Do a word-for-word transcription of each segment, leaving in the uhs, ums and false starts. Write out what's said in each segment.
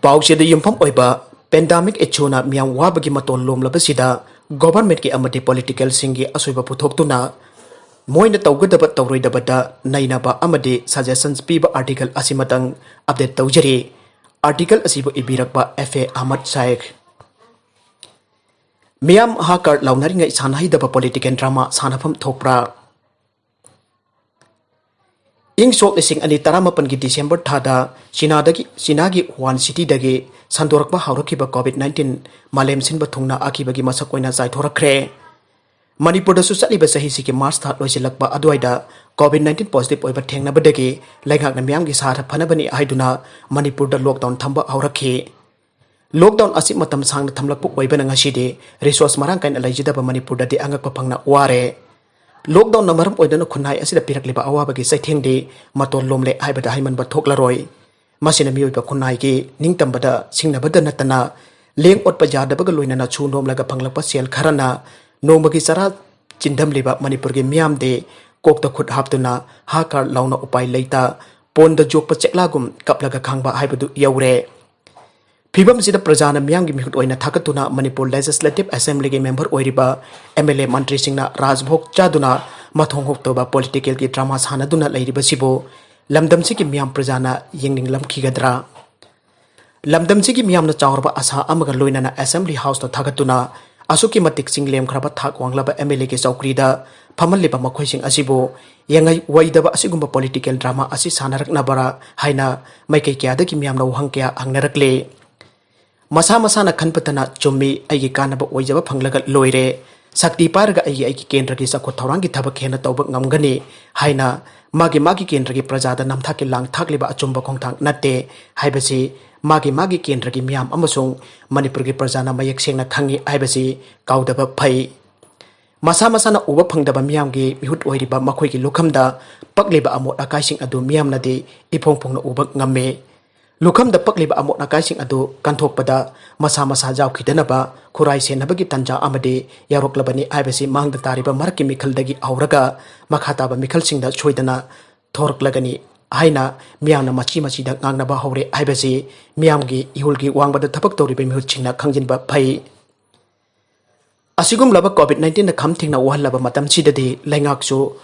ꯄꯥꯎꯆꯦꯗ ꯌꯨꯝꯐꯝ ꯑꯣꯏꯕ ꯄꯦꯟꯗꯥꯃꯤꯛ ꯏꯁꯨꯅ ꯃꯤꯌꯥꯝ ꯋꯥꯕꯒꯤ ꯃꯇꯣꯜ ꯂꯣꯝꯂꯕꯁꯤꯗ ꯒꯣꯚꯔꯟꯃꯦꯟꯠꯀꯤ ꯑꯃꯗꯤ ꯄꯣꯂꯤꯇꯤꯀꯦꯜꯁꯤꯡꯒꯤ ꯑꯁꯣꯏꯕ ꯄꯨꯊꯣꯛꯇꯨꯅ ꯃꯣꯏꯅ ꯇꯧꯒꯗꯕ ꯇꯧꯔꯣꯏꯗꯕꯗ ꯅꯩꯅꯕ ꯑꯃꯗꯤ ꯁꯖꯦꯁꯟꯁ ꯄꯤꯕ ꯑꯥꯔꯇꯤꯀꯜ ꯑꯁꯤꯃꯇꯪ ꯑꯞꯗꯦꯠ ꯇꯧꯖꯔꯤ꯫ ꯑꯥꯔꯇꯤꯀꯜ ꯑꯁꯤꯕꯨ ꯏꯕꯤꯔꯛꯄ ꯑꯦꯐ ꯑꯦ ꯑꯍꯃꯗ ꯁꯥꯏꯈ꯫ ꯃꯤꯌꯥꯝ ꯍꯥꯀꯥꯔ ꯂꯥꯎꯅꯔꯤꯉꯩ ꯁꯥꯟꯅꯍꯩꯗꯕ ꯄꯣꯂꯤꯇꯤꯀꯦꯜ ꯗ꯭ꯔꯃꯥ ꯁꯥꯟꯅꯐꯝ ꯊꯣꯛꯄ꯭ꯔꯥ? ꯏꯪ ꯁꯣꯛ ꯂꯤꯁꯤꯡ ꯑꯅꯤ ꯇꯔꯥꯃꯥꯄꯟꯒꯤ ꯗꯤꯁꯦꯝꯕꯔ ꯊꯥꯗ ꯆꯤꯅꯥꯗꯒꯤ, ꯆꯤꯅꯥꯒꯤ ꯋꯨꯍꯥꯟ ꯁꯤꯇꯤꯗꯒꯤ ꯁꯟꯗꯣꯔꯛꯄ ꯍꯧꯔꯛꯈꯤꯕ ꯀꯣꯚꯤꯗ ꯅꯥꯏꯟꯇꯤꯟ ꯃꯥꯂꯦꯝ ꯁꯤꯟꯕ ꯊꯨꯡꯅ ꯑꯀꯤꯕꯒꯤ ꯃꯁꯛ ꯑꯣꯏꯅ ꯆꯥꯏꯊꯣꯔꯛꯈ꯭ꯔꯦ꯫ ꯃꯅꯤꯄꯨꯔꯗꯁꯨ ꯆꯠꯂꯤꯕ ꯆꯍꯤꯁꯤꯒꯤ ꯃꯥꯔꯆ ꯊꯥ ꯂꯣꯏꯁꯤꯜꯂꯛꯄ ꯑꯗꯨꯋꯥꯏꯗ ꯀꯣꯚꯤꯗ ꯅꯥꯏꯟꯇꯤꯟ ꯄꯣꯖꯤꯇꯤꯚ ꯑꯣꯏꯕ ꯊꯦꯡꯅꯕꯗꯒꯤ ꯂꯩꯉꯥꯛꯅ ꯃꯤꯌꯥꯝꯒꯤ ꯁꯥꯊ ꯐꯅꯕꯅꯤ ꯍꯥꯏꯗꯨꯅ ꯃꯅꯤꯄꯨꯔꯗ ꯂꯣꯛꯗꯥꯎꯟ ꯊꯝꯕ ꯍꯧꯔꯛꯈꯤ꯫ ꯂꯣꯛꯗꯥꯎꯟ ꯑꯁꯤ ꯃꯇꯝ ꯁꯥꯡꯅ ꯊꯝꯂꯛꯄ ꯑꯣꯏꯕꯅ ꯉꯁꯤꯗꯤ ꯔꯤꯁꯣꯔꯁ ꯃꯔꯥꯡ ꯀꯥꯏꯅ ꯂꯩꯖꯗꯕ ꯃꯅꯤꯄꯨꯔꯗꯗꯤ ꯑꯉꯛꯄ ꯐꯪꯅ ꯋꯥꯔꯦ꯫ ꯂꯣꯛꯗꯥꯎꯟꯅ ꯃꯔꯝ ꯑꯣꯏꯗꯨꯅ ꯈꯨꯟꯅꯥꯏ ꯑꯁꯤꯗ ꯄꯤꯔꯛꯂꯤꯕ ꯑꯋꯥꯕꯒꯤ ꯆꯩꯊꯦꯡꯗꯤ ꯃꯇꯣꯟ ꯂꯣꯝꯂꯦ ꯍꯥꯏꯕꯗ ꯍꯥꯏꯃꯟꯕ ꯊꯣꯛꯂꯔꯣꯏ꯫ ꯃꯁꯤꯅ ꯃꯤꯑꯣꯏꯕ ꯈꯨꯟꯅꯥꯏꯒꯤ ꯅꯤꯡꯇꯝꯕꯗ ꯁꯤꯡꯅꯕꯗ ꯅꯠꯇꯅ ꯂꯦꯡ ꯑꯣꯠꯄ ꯌꯥꯗꯕꯒ ꯂꯣꯏꯅꯅ ꯁꯨ ꯅꯣꯝꯂꯒ ꯐꯪꯂꯛꯄ ꯁꯦꯜ ꯈꯔꯅ ꯅꯣꯡꯃꯒꯤ ꯆꯔꯥ ꯆꯤꯟꯗꯝꯂꯤꯕ ꯃꯅꯤꯄꯨꯔꯒꯤ ꯃꯤꯌꯥꯝꯗꯤ ꯀꯣꯛꯇ ꯈꯨꯠ ꯍꯥꯞꯇꯨꯅ ꯍꯥ ꯀꯥꯔ ꯂꯥꯎꯅ ꯎꯄꯥꯏ ꯂꯩꯇ ꯄꯣꯟꯗ ꯌꯣꯛꯄ ꯆꯦꯛꯂꯥꯒꯨꯝ ꯀꯞꯂꯒ ꯈꯥꯡꯕ ꯍꯥꯏꯕꯗꯨ ꯌꯧꯔꯦ꯫ ꯐꯤꯕꯝꯁꯤꯗ ꯄ꯭ꯔꯖꯥꯅ ꯃꯤꯌꯥꯝꯒꯤ ꯃꯤꯍꯨꯠ ꯑꯣꯏꯅ ꯊꯥꯒꯠꯇꯨꯅ ꯃꯅꯤꯄꯨꯔ ꯂꯦꯖꯤꯁꯂꯦꯇꯤꯚ ꯑꯦꯁꯦꯝꯕ꯭ꯂꯤꯒꯤ ꯃꯦꯝꯕꯔ ꯑꯣꯏꯔꯤꯕ ꯑꯦꯝ ꯑꯦꯜ ꯑꯦ ꯃꯟꯇ꯭ꯔꯤꯁꯤꯡꯅ ꯔꯥꯖꯚꯣꯒ ꯆꯥꯗꯨꯅ ꯃꯊꯣꯡ ꯍꯨꯛꯇꯕ ꯄꯣꯂꯤꯇꯤꯀꯦꯜꯒꯤ ꯗ꯭ꯔꯃꯥ ꯁꯥꯟꯅꯗꯨꯅ ꯂꯩꯔꯤꯕꯁꯤꯕꯨ ꯂꯝꯗꯝꯁꯤꯒꯤ ꯃꯤꯌꯥꯝ ꯄ꯭ꯔꯖꯥꯅ ꯌꯦꯡꯅꯤꯡꯂꯝꯈꯤꯒꯗ꯭ꯔꯥ? ꯂꯝꯗꯝꯁꯤꯒꯤ ꯃꯤꯌꯥꯝꯅ ꯆꯥꯎꯔꯕ ꯑꯁꯥ ꯑꯃꯒ ꯂꯣꯏꯅꯅ ꯑꯦꯁꯦꯝꯕ꯭ꯂꯤ ꯍꯥꯎꯁꯇ ꯊꯥꯒꯠꯇꯨꯅ ꯑꯁꯨꯛꯀꯤ ꯃꯇꯤꯛ ꯆꯤꯡꯂꯦꯝꯈ꯭ꯔꯕ ꯊꯥꯛ ꯋꯥꯡꯂꯕ ꯑꯦꯝ ꯑꯦꯜ ꯑꯦꯒꯤ ꯆꯧꯀ꯭ꯔꯤꯗ ꯐꯝꯍꯜꯂꯤꯕ ꯃꯈꯣꯏꯁꯤꯡ ꯑꯁꯤꯕꯨ ꯌꯦꯡꯉꯩ ꯑꯣꯏꯗꯕ ꯑꯁꯤꯒꯨꯝꯕ ꯄꯣꯂꯤꯇꯤꯀꯦꯜ ꯗ꯭ꯔꯃꯥ ꯑꯁꯤ ꯁꯥꯟꯅꯔꯛꯅꯕ꯭ꯔꯥ ꯍꯥꯏꯅ ꯃꯥꯏꯀꯩ ꯀꯌꯥꯗꯒꯤ ꯃꯤꯌꯥꯝꯅ ꯋꯥꯍꯪ ꯀꯌꯥ ꯍꯪꯅꯔꯛꯂꯦ꯫ ꯃꯁꯥ ꯃꯁꯥꯅ ꯈꯟꯕꯇꯅ ꯆꯨꯝꯃꯤ, ꯑꯩꯒꯤ ꯀꯥꯟꯅꯕ ꯑꯣꯏꯖꯕ ꯐꯪꯂꯒ ꯂꯣꯏꯔꯦ, ꯁꯛꯇꯤ ꯄꯥꯏꯔꯒ ꯑꯩꯒꯤ ꯑꯩꯒꯤ ꯀꯦꯟꯗ꯭ꯔꯒꯤ ꯆꯥꯎꯈꯠ ꯊꯧꯔꯥꯡꯒꯤ ꯊꯕꯛ ꯍꯦꯟꯅ ꯇꯧꯕ ꯉꯝꯒꯅꯤ ꯍꯥꯏꯅ ꯃꯥꯒꯤ ꯃꯥꯒꯤ ꯀꯦꯟꯗ꯭ꯔꯒꯤ ꯄ꯭ꯔꯖꯥꯗ ꯅꯝꯊꯥꯛꯀꯤ ꯂꯥꯡ ꯊꯥꯛꯂꯤꯕ ꯑꯆꯨꯝꯕ ꯈꯣꯡꯊꯥꯡ ꯅꯠꯇꯦ ꯍꯥꯏꯕꯁꯤ ꯃꯥꯒꯤ ꯃꯥꯒꯤ ꯀꯦꯟꯗ꯭ꯔꯒꯤ ꯃꯤꯌꯥꯝ ꯑꯃꯁꯨꯡ ꯃꯅꯤꯄꯨꯔꯒꯤ ꯄ꯭ꯔꯖꯥꯅ ꯃꯌꯦꯛ ꯁꯦꯡꯅ ꯈꯪꯏ ꯍꯥꯏꯕꯁꯤ ꯀꯥꯎꯗꯕ ꯐꯩ꯫ ꯃꯁꯥ ꯃꯁꯥꯅ ꯎꯕ ꯐꯪꯗꯕ ꯃꯤꯌꯥꯝꯒꯤ ꯃꯤꯍꯨꯠ ꯑꯣꯏꯔꯤꯕ ꯃꯈꯣꯏꯒꯤ ꯂꯨꯈꯝꯗ ꯄꯛꯂꯤꯕ ꯑꯃꯣꯠ ꯑꯀꯥꯏꯁꯤꯡ ꯑꯗꯨ ꯃꯤꯌꯥꯝꯅꯗꯤ ꯏꯐꯣꯡ ꯐꯣꯡꯅ ꯎꯕ ꯉꯝꯃꯤ꯫ ꯂꯨꯈꯝꯗ ꯄꯛꯂꯤꯕ ꯑꯃꯣꯠ ꯑꯀꯥꯏꯁꯤꯡ ꯑꯗꯨ ꯀꯟꯊꯣꯛꯄꯗ ꯃꯁꯥ ꯃꯁꯥ ꯌꯥꯎꯈꯤꯗꯅꯕ ꯈꯨꯔꯥꯏ ꯁꯦꯟꯅꯕꯒꯤ ꯇꯥꯟꯖꯥ ꯑꯃꯗꯤ ꯌꯥꯎꯔꯛꯂꯕꯅꯤ ꯍꯥꯏꯕꯁꯤ ꯃꯥꯡꯗ ꯇꯥꯔꯤꯕ ꯃꯔꯛꯀꯤ ꯃꯤꯈꯜꯗꯒꯤ ꯍꯧꯔꯒ ꯃꯈꯥ ꯇꯥꯕ ꯃꯤꯈꯜꯁꯤꯡꯗ ꯁꯣꯏꯗꯅ ꯊꯣꯔꯛꯂꯒꯅꯤ꯫ ꯍꯥꯏꯅ ꯃꯤꯌꯥꯝꯅ ꯃꯆꯤ ꯃꯆꯤꯗ ꯉꯥꯡꯅꯕ ꯍꯧꯔꯦ ꯍꯥꯏꯕꯁꯤ ꯃꯤꯌꯥꯝꯒꯤ ꯏꯍꯨꯜꯒꯤ ꯋꯥꯡꯃꯗ ꯊꯕꯛ ꯇꯧꯔꯤꯕ ꯃꯤꯍꯨꯠꯁꯤꯡꯅ ꯈꯪꯖꯤꯟꯕ ꯐꯩ꯫ ꯑꯁꯤꯒꯨꯝꯂꯕ COVID nineteenꯅ ꯈꯝ ꯊꯦꯡꯅ ꯋꯥꯍꯜꯂꯕ ꯃꯇꯝꯁꯤꯗꯗꯤ ꯂꯩꯉꯥꯛꯁꯨ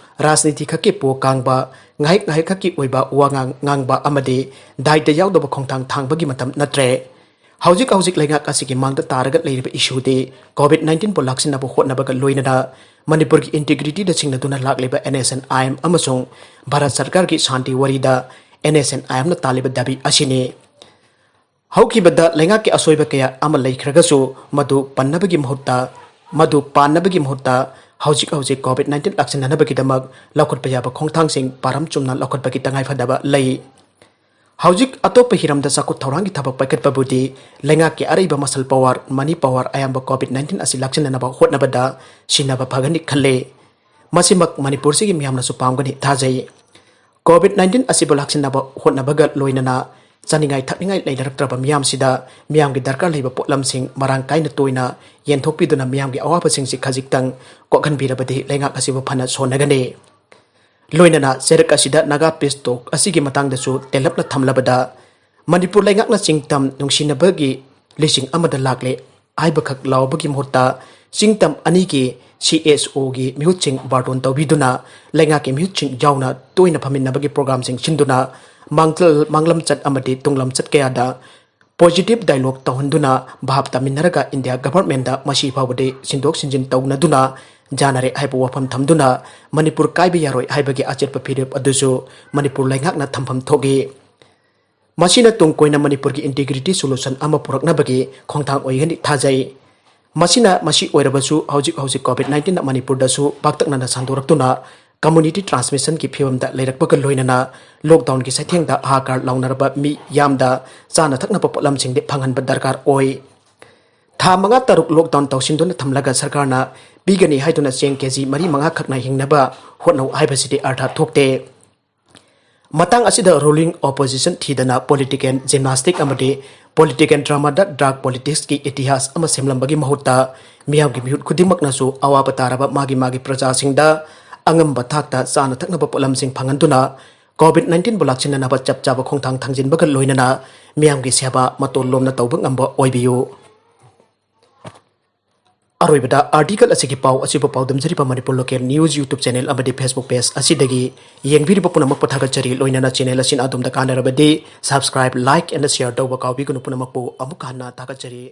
ꯔꯥꯖꯅꯤꯇꯤ ꯈꯛꯀꯤ ꯄꯣ ꯀꯥꯡꯕ, ꯉꯥꯏꯍꯥꯛ ꯉꯥꯏꯍꯥꯛ ꯈꯛꯀꯤ ꯑꯣꯏꯕ ꯋꯥꯉꯥꯡ ꯉꯥꯡꯕ ꯑꯃꯗꯤ ꯗꯥꯏꯇ ꯌꯥꯎꯗꯕ ꯈꯣꯡꯊꯥꯡ ꯊꯥꯡꯕꯒꯤ ꯃꯇꯝ ꯅꯠꯇ꯭ꯔꯦ꯫ ꯍꯧꯖꯤꯛ ꯍꯧꯖꯤꯛ ꯂꯩꯉꯥꯛ ꯑꯁꯤꯒꯤ ꯃꯥꯡꯗ ꯇꯥꯔꯒ ꯂꯩꯔꯤꯕ ꯏꯁꯨꯗꯤ COVID nineteenꯕꯨ ꯂꯥꯛꯁꯤꯟꯅꯕ ꯍꯣꯠꯅꯕꯒ ꯂꯣꯏꯅꯅ ꯃꯅꯤꯄꯨꯔꯒꯤ ꯏꯟꯇꯤꯒ꯭ꯔꯤꯇꯤꯗ ꯆꯤꯡꯅꯗꯨꯅ ꯂꯥꯛꯂꯤꯕ NSCN-IM ꯑꯃꯁꯨꯡ ꯚꯥꯔꯠ ꯁꯔꯀꯥꯔꯒꯤ ꯁꯥꯟꯇꯤ ꯋꯥꯔꯤꯗ NSCN-IMꯅ ꯇꯥꯜꯂꯤꯕ ꯗꯥꯕꯤ ꯑꯁꯤꯅꯤ꯫ ꯍꯧꯈꯤꯕꯗ ꯂꯩꯉꯥꯛꯀꯤ ꯑꯁꯣꯏꯕ ꯀꯌꯥ ꯑꯃ ꯂꯩꯈ꯭ꯔꯒꯁꯨ ꯃꯗꯨ ꯄꯟꯅꯕꯒꯤ ꯃꯍꯨꯠꯇ, ꯃꯗꯨ ꯄꯥꯟꯅꯕꯒꯤ ꯃꯍꯨꯠꯇ ꯍꯧꯖꯤꯛ ꯍꯧꯖꯤꯛ COVID nineteen ꯂꯥꯛꯁꯤꯟꯅꯅꯕꯒꯤꯗꯃꯛ ꯂꯧꯈꯠꯄ ꯌꯥꯕ ꯈꯣꯡꯊꯥꯡꯁꯤꯡ ꯄꯥꯔꯝ ꯆꯨꯝꯅ ꯂꯧꯈꯠꯄꯒꯤ ꯇꯉꯥꯏꯐꯗꯕ ꯂꯩ꯫ ꯍꯧꯖꯤꯛ ꯑꯇꯣꯞꯄ ꯍꯤꯔꯝꯗ ꯆꯥꯎꯈꯠ ꯊꯧꯔꯥꯡꯒꯤ ꯊꯕꯛ ꯄꯥꯏꯈꯠꯄꯕꯨꯗꯤ ꯂꯩꯉꯥꯛꯀꯤ ꯑꯔꯩꯕ muscle power, money power ꯑꯌꯥꯝꯕ COVID nineteen ꯑꯁꯤ ꯂꯥꯛꯁꯤꯟꯅꯅꯕ ꯍꯣꯠꯅꯕꯗ ꯁꯤꯖꯤꯟꯅꯕ ꯐꯒꯅꯤ ꯈꯜꯂꯤ꯫ ꯃꯁꯤꯃꯛ ꯃꯅꯤꯄꯨꯔꯁꯤꯒꯤ ꯃꯤꯌꯥꯝꯅꯁꯨ ꯄꯥꯝꯒꯅꯤ ꯊꯥꯖꯩ꯫ COVID nineteen ꯑꯁꯤꯕꯨ ꯂꯥꯛꯁꯤꯟꯅꯕ ꯍꯣꯠꯅꯕꯒ ꯂꯣꯏꯅꯅ ꯆꯥꯅꯤꯡꯉꯥꯏ ꯊꯛꯅꯤꯡꯉꯥꯏ ꯂꯩꯅꯔꯛꯇ꯭ꯔꯕ ꯃꯤꯌꯥꯝꯁꯤꯗ ꯃꯤꯌꯥꯝꯒꯤ ꯗꯔꯀꯥꯔ ꯂꯩꯕ ꯄꯣꯠꯂꯝꯁꯤꯡ ꯃꯔꯥꯡ ꯀꯥꯏꯅ ꯇꯣꯏꯅ ꯌꯦꯟꯊꯣꯛꯄꯤꯗꯨꯅ ꯃꯤꯌꯥꯝꯒꯤ ꯑꯋꯥꯕꯁꯤꯡꯁꯤ ꯈꯖꯤꯛꯇꯪ ꯀꯣꯛꯍꯟꯕꯤꯔꯕꯗꯤ ꯂꯩꯉꯥꯛ ꯑꯁꯤꯕꯨ ꯐꯅ ꯁꯣꯟꯅꯒꯅꯤ꯫ ꯂꯣꯏꯅꯅ ꯆꯩꯔꯛ ꯑꯁꯤꯗ Naga Peace Talk ꯑꯁꯤꯒꯤ ꯃꯇꯥꯡꯗꯁꯨ ꯇꯦꯜꯂꯞꯅ ꯊꯝꯂꯕꯗ, ꯃꯅꯤꯄꯨꯔ ꯂꯩꯉꯥꯛꯅ ꯆꯤꯡꯇꯝ ꯅꯨꯡꯁꯤꯅꯕꯒꯤ ꯂꯤꯁꯤꯡ ꯑꯃꯗ ꯂꯥꯛꯂꯦ ꯍꯥꯏꯕꯈꯛ ꯂꯥꯎꯕꯒꯤ ꯃꯍꯨꯠꯇ ꯆꯤꯡꯇꯝ ꯑꯅꯤꯒꯤ CSOꯒꯤ ꯃꯤꯍꯨꯠꯁꯤꯡ ꯕꯥꯔꯇꯣꯟ ꯇꯧꯕꯤꯗꯨꯅ ꯂꯩꯉꯥꯛꯀꯤ ꯃꯤꯍꯨꯠꯁꯤꯡ ꯌꯥꯎꯅ ꯇꯣꯏꯅ ꯐꯝꯃꯤꯟꯅꯕꯒꯤ ꯄ꯭ꯔꯣꯒ꯭ꯔꯥꯝꯁꯤꯡ ꯁꯤꯟꯗꯨꯅ ꯃꯥꯡꯖꯜ-, ꯃꯥꯡꯂꯝꯆꯠ ꯑꯃꯗꯤ ꯇꯨꯡꯂꯝꯆꯠ ꯀꯌꯥꯗ positive dialogue ꯇꯧꯍꯟꯗꯨꯅ ꯚꯥꯞ ꯇꯥꯃꯤꯟꯅꯔꯒ ꯏꯟꯗꯤꯌꯥ ꯒꯚꯔꯟꯃꯦꯟꯗ ꯃꯁꯤ ꯐꯥꯎꯕꯗꯤ ꯁꯤꯟꯗꯣꯛ ꯁꯤꯟꯖꯤꯟ ꯇꯧꯅꯗꯨꯅ ꯌꯥꯅꯔꯦ ꯍꯥꯏꯕ ꯋꯥꯐꯝ ꯊꯝꯗꯨꯅ ꯃꯅꯤꯄꯨꯔ ꯀꯥꯏꯕ ꯌꯥꯔꯣꯏ ꯍꯥꯏꯕꯒꯤ ꯑꯆꯦꯠꯄ ꯐꯤꯔꯦꯞ ꯑꯗꯨꯁꯨ ꯃꯅꯤꯄꯨꯔ ꯂꯩꯉꯥꯛꯅ ꯊꯝꯐꯝ ꯊꯣꯛꯏ꯫ ꯃꯁꯤꯅ ꯇꯨꯡ ꯀꯣꯏꯅ ꯃꯅꯤꯄꯨꯔꯒꯤ integrity solution ꯑꯃ ꯄꯨꯔꯛꯅꯕꯒꯤ ꯈꯣꯡꯊꯥꯡ ꯑꯣꯏꯒꯅꯤ ꯊꯥꯖꯩ꯫ ꯃꯁꯤꯅ ꯃꯁꯤ ꯑꯣꯏꯔꯕꯁꯨ ꯍꯧꯖꯤꯛ ꯍꯧꯖꯤꯛ COVID nineteenꯅ ꯃꯅꯤꯄꯨꯔꯗꯁꯨ ꯄꯥꯛꯇꯛꯅꯅ ꯁꯟꯗꯣꯔꯛꯇꯨꯅ community transmissionꯒꯤ ꯐꯤꯕꯝꯗ ꯂꯩꯔꯛꯄꯒ ꯂꯣꯏꯅꯅ lockdownꯒꯤ ꯆꯩꯊꯦꯡꯗ ꯍꯥꯍꯥꯀꯥꯔ ꯂꯥꯎꯅꯔꯕ ꯃꯤ ꯌꯥꯝꯗ ꯆꯥꯅ ꯊꯛꯅꯕ ꯄꯣꯠꯂꯝꯁꯤꯡꯗꯤ ꯐꯪꯍꯟꯕ ꯗꯔꯀꯥꯔ ꯑꯣꯏ꯫ ꯊꯥ ꯃꯉꯥ ꯇꯔꯨꯛ lockdown ꯇꯧꯁꯤꯟꯗꯨꯅ ꯊꯝꯂꯒ ꯁꯔꯀꯥꯔꯅ ꯄꯤꯒꯅꯤ ꯍꯥꯏꯗꯨꯅ ꯆꯦꯡ KG ꯃꯔꯤ ꯃꯉꯥ ꯈꯛꯅ ꯍꯤꯡꯅꯕ ꯍꯣꯠꯅꯧ ꯍꯥꯏꯕꯁꯤꯗꯤ ꯑꯔꯊ ꯊꯣꯛꯇꯦ꯫ ꯃꯇꯥꯡ ꯑꯁꯤꯗ ruling opposition ꯊꯤꯗꯅ political gymnastic ꯑꯃꯗꯤ political dramaꯗ dark politicsꯀꯤ ꯏꯇꯤꯍꯥꯁ ꯑꯃ ꯁꯦꯝꯂꯝꯕꯒꯤ ꯃꯍꯨꯠꯇ ꯃꯤꯌꯥꯝꯒꯤ ꯃꯤꯍꯨꯠ ꯈꯨꯗꯤꯡꯃꯛꯅꯁꯨ ꯑꯋꯥꯕ ꯇꯥꯔꯕ ꯃꯥꯒꯤ ꯃꯥꯒꯤ ꯄ꯭ꯔꯖꯥꯁꯤꯡꯗ ꯑꯉꯝꯕ ꯊꯥꯛꯇ ꯆꯥꯅ ꯊꯛꯅꯕ ꯄꯣꯠꯂꯝꯁꯤꯡ ꯐꯪꯍꯟꯗꯨꯅ ꯀꯣꯚꯤꯗ ꯅꯥꯏꯟꯇꯤꯟꯕꯨ ꯂꯥꯛꯁꯤꯟꯅꯅꯕ ꯆꯞ ꯆꯥꯕ ꯈꯣꯡꯊꯥꯡ ꯊꯥꯡꯖꯤꯟꯕꯒ ꯂꯣꯏꯅꯅ ꯃꯤꯌꯥꯝꯒꯤ ꯁꯦꯕꯥ ꯃꯇꯣꯟ ꯂꯣꯝꯅ ꯇꯧꯕ ꯉꯝꯕ ꯑꯣꯏꯕꯤꯌꯨ꯫ ꯑꯔꯣꯏꯕꯗ ꯑꯥꯔꯇꯤꯀꯜ ꯑꯁꯤꯒꯤ ꯄꯥꯎ ꯑꯁꯤꯕꯨ ꯄꯥꯎꯗꯝꯖꯔꯤꯕ Manipur local news YouTube channel ꯑꯃꯗꯤ Facebook ꯄꯦꯖ ꯑꯁꯤꯗꯒꯤ ꯌꯦꯡꯕꯤꯔꯤꯕ ꯄꯨꯝꯅꯃꯛꯄꯨ ꯊꯥꯒꯠꯆꯔꯤ꯫ ꯂꯣꯏꯅꯅ ꯆꯦꯅꯦꯜ ꯑꯁꯤꯅ ꯑꯗꯣꯝꯗ ꯀꯥꯟꯅꯔꯕꯗꯤ subscribe, like and share ꯇꯧꯕ ꯀꯥꯎꯕꯤꯒꯅꯨ꯫ ꯄꯨꯝꯅꯃꯛꯄꯨ ꯑꯃꯨꯛ ꯍꯟꯅ ꯊꯥꯒꯠꯆꯔꯤ꯫